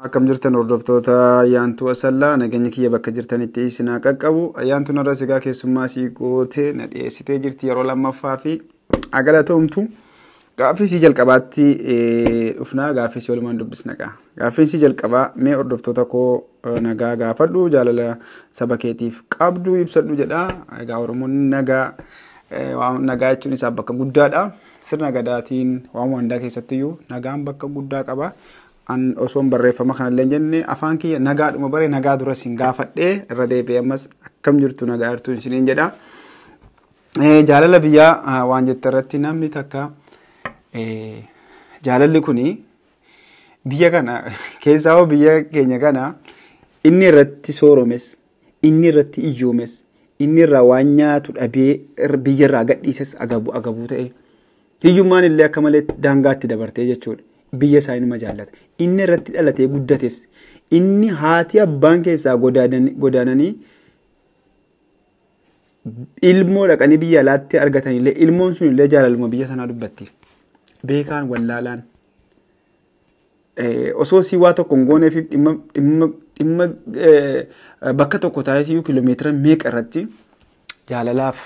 Akkam jirtan hordoftoota Ayyaantuu Asallaa, nageenya kiyya bakka jirtanitti isin haa qaqqabu. Ayyaantuun har'a sigaa keessummaa sii gootee na dhiyeessitee jirti yeroo lammaffaa fi agalatoomtu. Gaaffii sii jalqabaatti dhufnaa, gaaffii sii walumaan dubbisna gaa. Gaaffiin sii jalqabaa mee hordoftoota koo nagaa gaafadhu, jaalala saba keetiif qabdu ibsadhu jedha. Egaa Oromoon nagaa nagaa jechuun isaa bakka guddaadha. Sirna gadaatiin waan hundaa keessattiyyuu nagaan bakka guddaa qaba. An osoon barreeffama kanallee hin jenne afaan kiyya nagaadhuma bare nagaa dura isin gaafadhee irra deebi'ee ammas akkam jirtu nagaa jirtu isiniin jedha. Jaalala biyyaa waan jette irratti namni takka jaalalli kuni biyya kana keessaa hoo biyya keenya kana inni irratti sooromes, inni irratti iyyoomes, inni irraa waan nyaatu dhabee biyya irraa gadhiises agabuu agabuu ta'e hiyyummaan illee akka malee daangaatti dabartee jechuudha. Biyya isaa inuma jaallata. Inni irratti dhalatee guddates, inni haati abbaan keessaa godaananii ilmoo dhaqanii biyya alaatti argatanillee ilmoon sun illee jaalaluma biyya sanaa dubbatti. Beekaan wallaalaan. Osoo si waa tokko hin gooneef dhimma dhimma dhimma bakka tokko taa'ee kiiloomeetira meeqa irratti jaalalaaf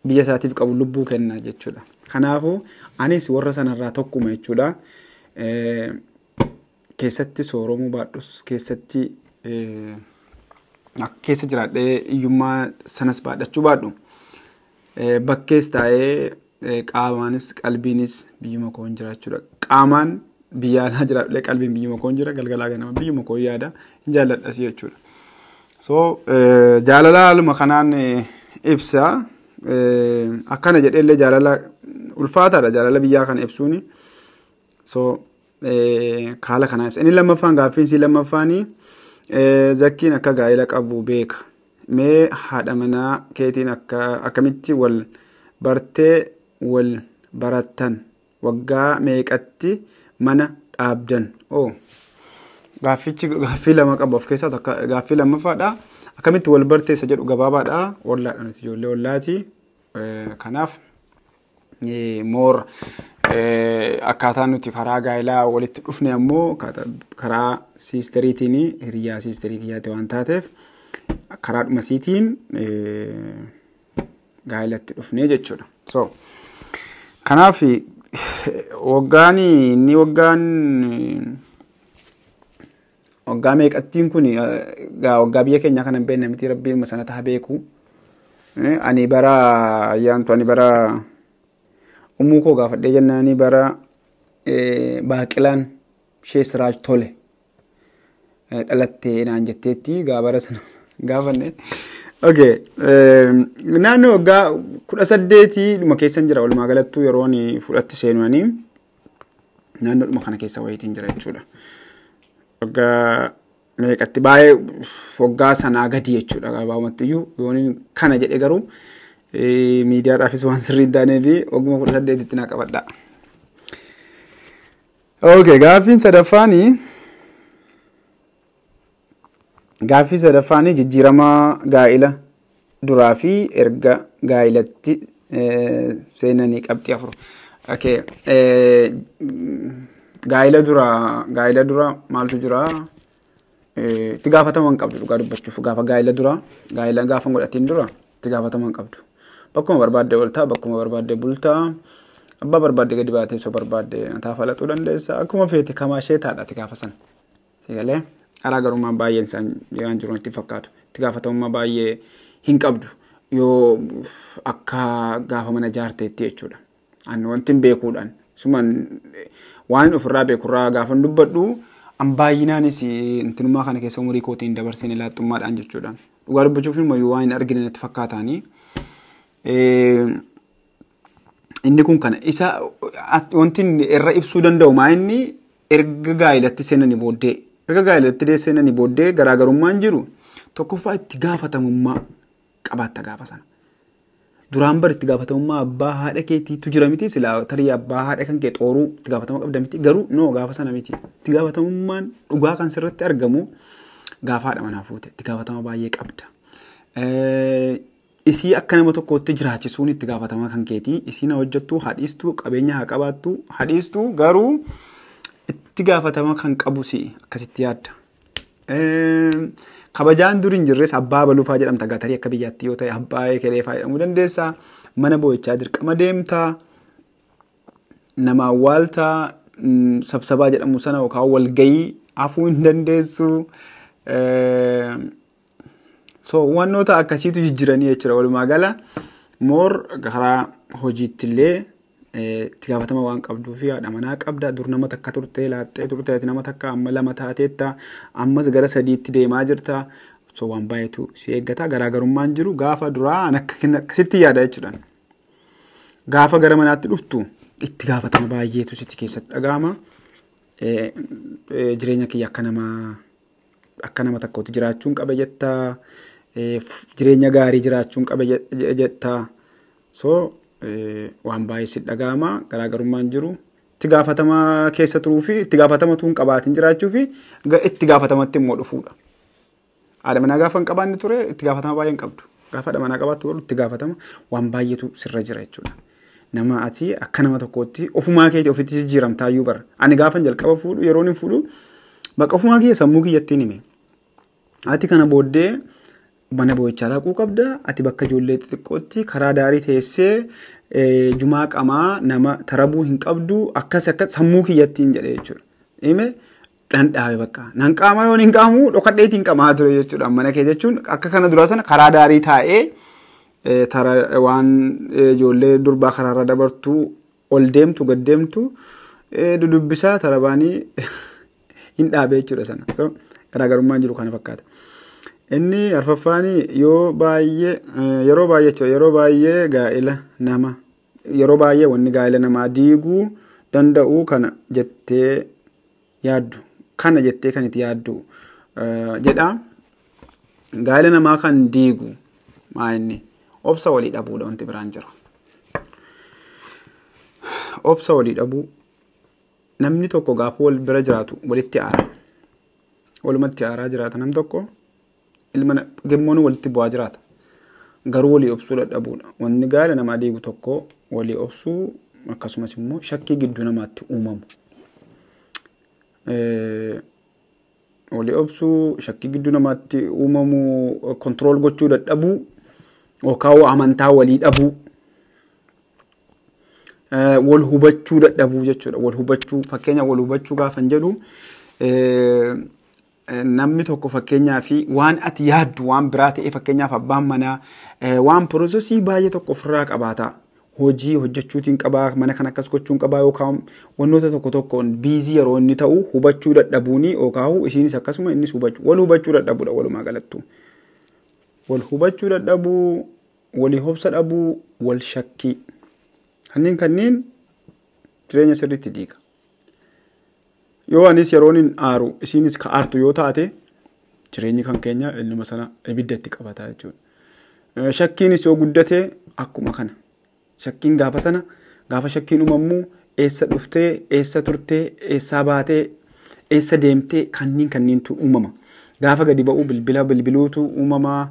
biyya isaatiif qabu lubbuu kenna jechuudha. Kanaafuu anis warra sanarraa tokkuma jechuudha. Keessatti sooromuu baadhus, keessatti keessa jiraadhee hiyyummaa sanas baadhachuu baadhu. Bakkees taa'ee qaamaanis qalbiinis biyyuma koo hin jira jechuudha. Qaamaan biyya alaa jiraadhullee qalbiin biyyuma koo hin jira, galgalaa ganama biyyuma koo yaada, hin jaalladhas jechuudha. So jaalala haaluma kanaan ibsa. Akkana jedheellee jaalala ulfaataadha jaalala biyyaa kana ibsuuni. So haala kanaan ibsa. Inni lammaffaan gaaffiin sii lammaffaanii Zakkiin akka gaa'ela qabu beeka. Mee haadha manaa keetiin akka akkamitti wal bartee wal barattan, waggaa meeqatti mana dhaabdan? Oh. Gaaffichi gaaffii lama qaba of keessaa, takka gaaffii lammaffaadha. Akkamitti wal bartee isa jedhu gabaabaadha. Ollaadha, nuti ijoollee ollaati. Kanaaf moor akkaataa nuti karaa gaa'elaa walitti dhufne ammoo karaa siisteriitiin, hiriyaa siisterii kiyyaate waan taateef karaadhuma siitiin gaa'elatti dhufne jechuudha. So kanaaf waggaan inni waggaan waggaa meeqattiin kun waggaa biyya keenyaa kana hin beekne miti, rabbiin sana ta'a beeku. Ani bara ayyaantu ani bara ummuu koo gaafadhee jennaanii bara baaqilaan ishee Siraaj tole dhalattee naan jetteetti gaa bara sana gaafanne. Okay, naannoo waggaa 18 dhuma keessan jira walumaa galattuu yeroo ani fudhatti seenuanii naannoodhuma kana keessa wayiitiin jira jechuudha. Waggaa meeqatti baay'ee waggaa sanaa gadi jechuudha gabaabumatti iyyuu yoon kana jedhe garuu miidiyaadhaafis waan sirrii hin taaneef wagguma 18tti naa qabadha. Okay, gaaffiin sadaffaanii gaaffii sadaffaanii jijjiirama gaa'ila duraa fi erga gaa'ilatti seenanii qabxii 4. Okay, gaa'ila dura maaltu jira? Itti gaafatama hin qabdu dhugaa dubbachuuf, gaafa gaa'ila dura, gaa'ila gaafa hin godhatiin dura itti gaafatama hin qabdu. Bakkuma barbaadde ooltaa, bakkuma barbaadde bultaa, abbaa barbaadde gadi baatee soo barbaadde mataa falaxuu dandeessa. Akkuma feete kamaa ishee taadha ati gaafa sana. Sigalee garaagarummaan baay'een isaan waan jiru itti fakkaatu. Itti gaafatamummaa baay'ee hin qabdu yoo akka gaafa mana jaarteetti jechuudha. Ani wanti hin beekuudhaan suman waan ofirraa beekurraa gaafa dubbadhu an baay'inaanis intinummaa kana keessa umurii kootiin dabarsine laaxxummaadhaan jechuudha. Dhugaa dubbachuuf immoo waan hin argine natti fakkaataanii. Inni kun kana isa wanti irra ibsuu danda'u maa inni erga gaa'ilatti seenanii booddee, erga gaa'ilatti seenanii booddee garaagarummaan jiru tokkoffaa itti gaafatamummaa qabaatta gaafa sana. Duraan bar itti gaafatamummaa abbaa haadha keetiitu jira miti, silaa tarii abbaa haadha kan kee xooruu itti gaafatama qabda miti, garuu no gaafa sana miti. Itti gaafatamummaan dhugaa kan sirratti argamu gaafa haadha manaa fuute itti gaafatama baay'ee qabda. Isii akka nama tokkootti jiraachisuun itti gaafatama kan keetii, isii na hojjettu haadhiistuu, qabeenya haa qabaattu haadhiistuu, garuu itti Itti gaafatama kan qabu si akkasitti yaadda. Kabajaan dur hin jirres abbaa baluufaa jedhamta gatarii akka biyyaatti yoo ta'e abbaa ekelee fa'aa jedhamuu dandeessa. Mana boo'ichaa dirqama deemta. Nama awwaaltaa sabsabaa jedhamu sana yookaan walgayii hafuu hin dandeessu. So wantoota akkasiitu jijjiiranii jechuudha walumaa gala more karaa hojiitti illee itti gaafatama waan qabduu fi haadha manaa qabda. Dur nama takka turtee laaxxee turte, ati nama takka amma lama taateetta, ammas gara sadiitti deemaa jirta. So waan baay'eetu si eeggata. Garaagarummaan jiru gaafa duraa akkasitti yaada jechuudha. Gaafa gara manaatti dhuftu itti gaafatama baay'eetu sitti keessatti dhaga'ama. Jireenya kiyya akka nama tokkootti jiraachuun qaba jettaa. Jireenya gaarii jiraachuun qaba jettaa. So waan baay'ee sitti dhaga'ama. Garaagarummaan jiru itti gaafatama keessa turuu fi itti gaafatama tuun qabaatiin jiraachuu fi itti gaafatamatti immoo dhufuudha. Haadha manaa gaafa hin qabaanne ture itti gaafatama baay'ee hin qabdu. Gaafa haadha manaa qabaattu garuu itti gaafatama waan baay'eetu sirra jira jechuudha. Nama ati akka nama tokkootti ofumaa keetii ofitti jijjiiramtaayyuu bara. Ani gaafan jalqaba fuudhu yeroon hin fuudhu bakka ofumaa kiyya sammuu kiyyattiin hime. Ati kana booddee mana boo'ichaa dhaquu qabda. Ati bakka ijoollee xixiqqootti karaa daarii teessee jumaa qamaa nama tarabuu hin qabdu akkas akkas sammuu kiyyattiin jedhe jechuudha. Hime dhandhaabe bakka. Nan qaama yoon hin qaamu dhokadheetiin qamaa ture jechuudha. Mana kee jechuun akka kana duraa sana karaa daarii taa'ee waan ijoollee durbaa karaarra dabartu ol deemtu gad deemtu dudubbisaa tarabaanii hin dhaabee jechuudha sana. So garaagarummaan jiru kana fakkaata. Inni arfaffaanii yoo baay'ee yeroo baay'ee jechuudha yeroo baay'ee gaa'ela nama yeroo baay'ee wanni gaa'ela namaa diiguu danda'u kana jettee yaaddu kana jettee kan itti yaaddu jedha. Gaa'ela namaa kan diigu maa inni obsa walii dhabuudha wanti biraan jiru. Obsa walii dhabuu. Namni tokko gaafa wal bira jiraatu walitti aara. Walumatti aaraa jiraata nam tokko ilma gemmoon walitti bu'aa jiraata. Garuu walii obsuu dadhabuudha. Wanni gaa'ela namaa diigu tokko walii obsuu akkasumas immoo shakkii gidduu namaatti uumamu. Walii obsuu, shakkii gidduu namaatti uumamu, control gochuu dadhabuu yookaan amantaa walii dhabuu. Wal hubachuu dadhabuu jechuudha. Wal hubachuu fakkeenya wal hubachuu gaafan jedhu namni tokko fakkeenyaa fi waan ati yaaddu waan biraa ta'e fakkeenyaaf abbaan manaa waan process baay'ee tokko ofirraa qabaata. Hojii hojjechuutiin qabaa, mana kan akkas gochuun qabaa yookaan wantoota tokko tokkoon busy yeroo inni ta'u hubachuu dadhabuuni yookaan isiinis akkasuma innis hubachuu wal hubachuu dadhabuudha walumaa galattu. Wal hubachuu dadhabuu, walii hobsa dhabuu, wal shakkii. Kanneen jireenya sirriitti diiga. Yoo anis yeroon hin aaru isiinis ka aartu yoo taate jireenyi kan keenya ilma sana ibidda itti qabata jechuudha. Shakkiinis yoo guddate akkuma kana. Shakkiin gaafa sana gaafa shakkiin uumamuu eessa dhuftee, eessa turtee, eessaa baatee, eessa deemtee kanneen kanneentu uumama. Gaafa gadi ba'uu bilbila bilbiluutu uumama.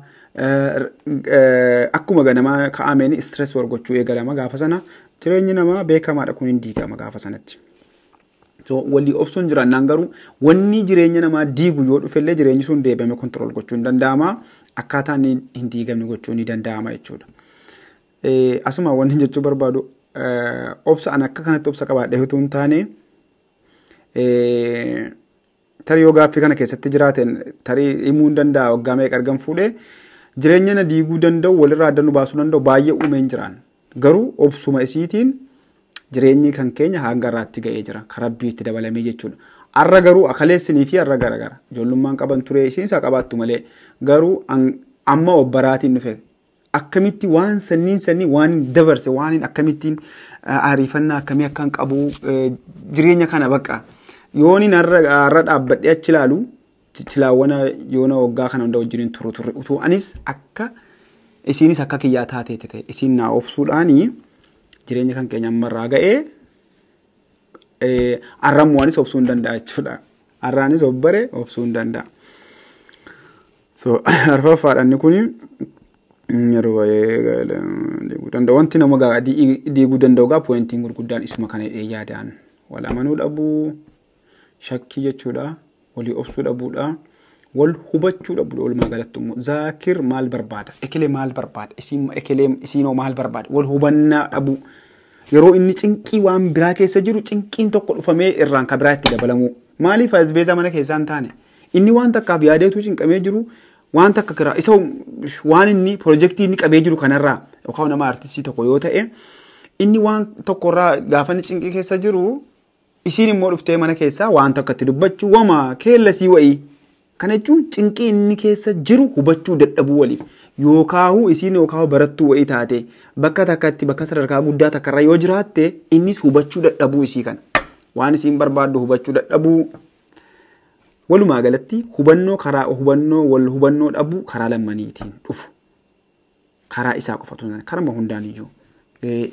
Akkuma ganamaa ka'ameen stress wal gochuu eegalama gaafa sana jireenyi namaa beekamaadha kun hin diigama gaafa sanatti. So walii obsuun jiraannaan garuu wanni jireenya namaa diigu yoo dhufellee jireenyi sun deebi'amee control gochuu hin danda'ama. Akkaataa inni hin diigamne gochuu ni danda'ama jechuudha. Asuma wanni jechuu barbaadu obsa an akka kanatti obsa qabaadhee utuu hin taane tarii yoo gaaffii kana keessatti jiraateen tarii himuu hin danda'a waggaa meeqa argan fuudhee jireenya na diiguu danda'u walirraa adda nu baasuu danda'u baay'ee uumeen jiraan. Garuu obsuma isiitiin jireenyi kan keenya hanga irraatti ga'ee jira. Karabbii itti dabalamee jechuudha. Arra garuu akaleessinii fi arra garagara. Ijoollummaan qaban ture isiin isaa qabaattu malee garuu amma obbaraatiin dhufe akkamitti waan sanniin sannii waan dabarse waan akkamittiin ariifannaa akkamii akkan qabu jireenya kana bakka yooniin har'a dhaabbadhee achi ilaalu chilaawwana yoona waggaa kana hunda wajjin turu turre utuu anis akka isiinis akka kiyyaa taateetti ta'e isiin naa obsuudhaanii jireenya kan keenya ammarraa ga'ee arrammuwaanis obsuu hin danda'a jechuudha. Arraanis obbare obsuu hin danda'a. So arfaffaadha inni kuni yeroo baay'ee diiguu danda'u. Wanti nama diiguu danda'u gaa pointiin gurguddaan isuma kana jedhee yaadaan. Wal amanuu dhabuu, Shakkii jechuudha. Walii obsuu dhabuudha. Wal hubachuu dhabuudha walumaa galatti immoo. Zaakir maal barbaada? Ekelee maal barbaada? Ekelee isiinoo maal barbaada? Wal hubannaa dhabuu. Yeroo inni cinqii waan biraa keessa jiru cinqiin tokko dhufamee irraan kan biraa itti dabalamuu. Maaliif asbeezaa mana keessaa hin taane? Inni waan takkaaf yaadeetu cinqamee jiru waan takka kiraa isa waan inni piroojeektii inni qabee jiru kanarraa yookaan nama artistii tokko yoo ta'e inni waan tokkorraa gaafa inni cinqii keessa jiru isiin immoo dhuftee mana keessaa waan takka itti dubbachuu wama keellasii wayii. Kana jechuun cinqii inni keessa jiru hubachuu dadhabuu waliif yookaahu isiin yookaahu barattuu wayii taate bakka takkatti bakka sadarkaa guddaa takkarra yoo jiraatte innis hubachuu dadhabuu isii kana. Waan isiin barbaaddu hubachuu dadhabuu. Walumaa galatti hubannoo karaa hubannoo wal hubannoo dhabuu karaa lammaniitiin dhufu. Karaa isaa qofatu hin taane karama hundaan iyyuu.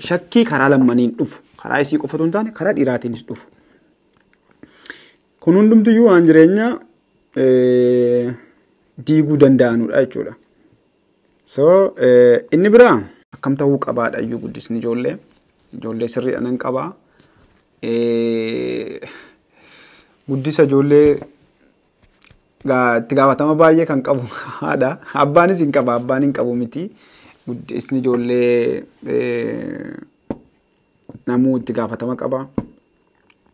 Shakkii karaa lammaniin dhufu. Karaa isii qofatu hin taane karaa dhiiraatiinis dhufu. Kun hundumtiyyuu waan jireenya diiguu danda'anudha jechuudha. So inni biraa akkam ta'uu qabaadha iyyuu guddisni ijoollee. Ijoollee sirriidha nan qabaa. Guddisa ijoollee itti gaafatama baay'ee kan qabu haadha. Abbaanis hin qaba, abbaan hin qabu miti. Guddisni ijoollee namuu itti gaafatama qaba.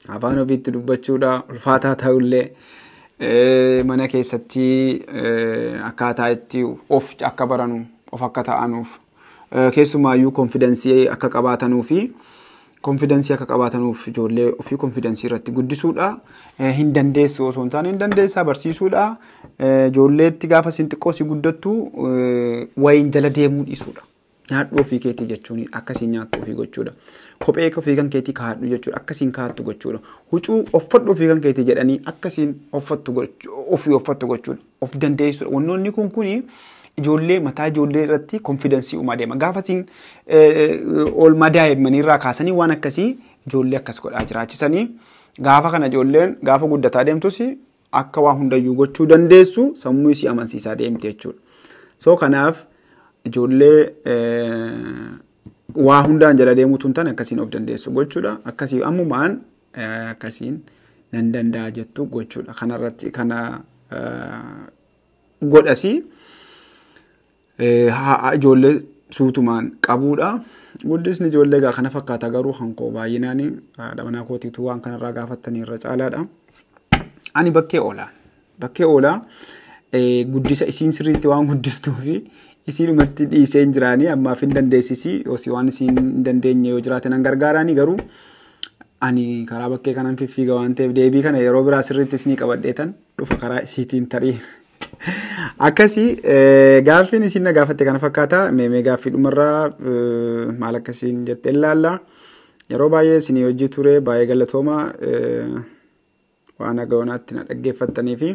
Afaan ofiitti dubbachuudha, ulfaataa ta'ullee mana keessatti akkaataa itti of akka baranu, of akka ta'anuuf, keessumaayyuu konfidensii akka qabaatanuu fi konfidensii akka qabaatanuuf ijoollee ofii konfidensii irratti guddisuudha. Hin dandeessu osoo hin taane hin dandeessaa barsiisuudha. Ijoolleetti gaafa isin xiqqoo si guddattu wayiin jala deemuu dhiisuudha. Nyaadhu ofii keetii jechuun akkasiin nyaattu ofii gochuudha. Kophee ofii kan keetii kaa'adhu jechuudha. Akkasiin kaa'attu gochuudha. Huccuu uffadhu ofii kan keetii jedhanii akkasiin uffattu ofii uffattu gochuudha. Of dandeessuudha. Wannoonni kun kuni ijoollee mataa ijoollee irratti konfidensii uumaa deema. Gaafa isin oolmaa daa'immanii irraa kaasanii waan akkasii ijoollee akkas godhaa jiraachisanii gaafa kana ijoolleen gaafa guddataa deemtus akka waa hundayyuu gochuu dandeessu sammuu isii amansiisaa deemti jechuudha. So kanaaf ijoollee waa hundaan jala deemuutu hin taane akkasiin of dandeessu gochuudha. Akkasii ammumaan akkasiin nan danda'a jettu gochuudha. Kanarratti kana godhasii. Ijoollee suutumaan qabuudha. Guddisni ijoollee egaa kana fakkaata garuu hankoo baay'inaan haadha manaa kootiitu waan kanarraa gaafattanii irra caalaadha. Ani bakkee oolaa. Bakkee oolaa guddisa isiin sirriitti waan guddistuu fi isiinumatti dhiisee hin jiraanii ammaaf hin dandeessisi. Yoos waan isiin hin dandeenye yoo jiraate nan gargaaraanii garuu ani karaa bakkee kanan fiffiiga waan ta'eef deebii kana yeroo biraa sirriitti isinii qabadheetan dhufa karaa isiitiin tarii. Akkasii gaaffiin isin na gaafatte kana fakkaata. Meemee gaaffii dhumarraa maal akkasiin jettee ilaalla. Yeroo baay'ee isinii hojii ture baay'ee galatooma waan haga yoonaatti na dhaggeeffattanii fi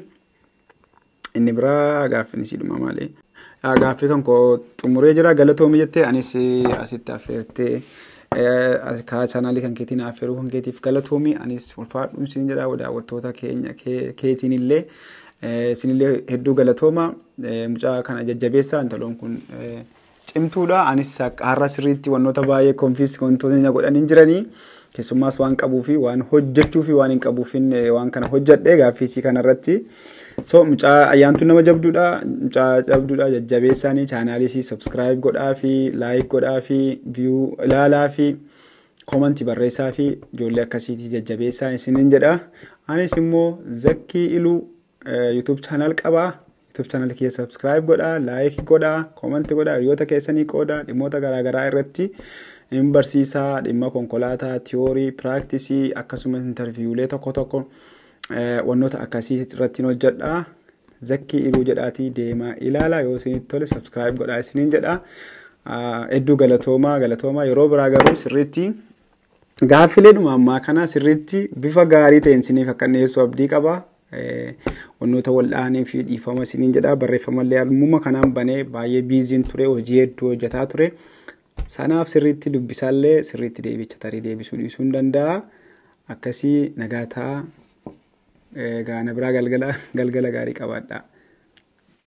inni biraa gaaffiin isii dhuma maali? Gaaffii kan koo xumuree jira galatoomi jettee anis asitti affeertee karaa chaanaalii kan keetiin affeeruu kan keetiif galatoomi anis ulfaadhuun siin jedha daawwattoota keenya keetiin illee. Isinillee hedduu galatooma mucaa kana jajjabeessaa intaloon kun cimtuudha. Anis har'a sirriitti wantoota baay'ee konfiis wantoota na godhanii jiranii keessummaas waan qabuu fi waan hojjechuu fi waan hin qabuufin waan kana hojjedhe gaaffiisii kanarratti. So mucaa ayyaantuun nama jabduudha. Mucaa jabduudha jajjabeessaanii chaanaalisii subscribe godhaa fi like godhaa fi view ilaalaa fi koomantii barreessaa fi ijoollee akkasiitii jajjabeessaa isiniin jedha. Anis immoo Zakkii Iluu YouTube channel qabaa. YouTube channel kiyya subscribe godhaa, like godhaa, comment godhaa, hiriyoota keessanii qoodaa dhimmoota garaagaraa irratti hin barsiisaa dhimma konkolaataa, tiyoorii, piraaktisii akkasumas intarviiyuulee tokko tokko wantoota akkasii irratti hojjedha. Zakkii Iluu jedhaatii deemaa ilaala yoo isinitti tole subscribe godhaa isiniin jedha. Hedduu galatoomaa galatoomaa yeroo biraa garuu sirriitti gaaffilee dhuma ammaa kana sirriitti bifa gaarii ta'een isiniif akka dhiyeessu abdii qaba. Wantoota wal'aanii fi dhiifama isiniin jedha barreeffamallee ammuma kanaan banee baay'ee biiziin ture hojii hedduu hojjetaa ture. Sanaaf sirriitti dubbisaallee sirriitti deebicha tarii deebisuu dhiisuu hin danda'a. Akkasii nagaa ta'a. Gaana biraa galgala gaarii qabaadha.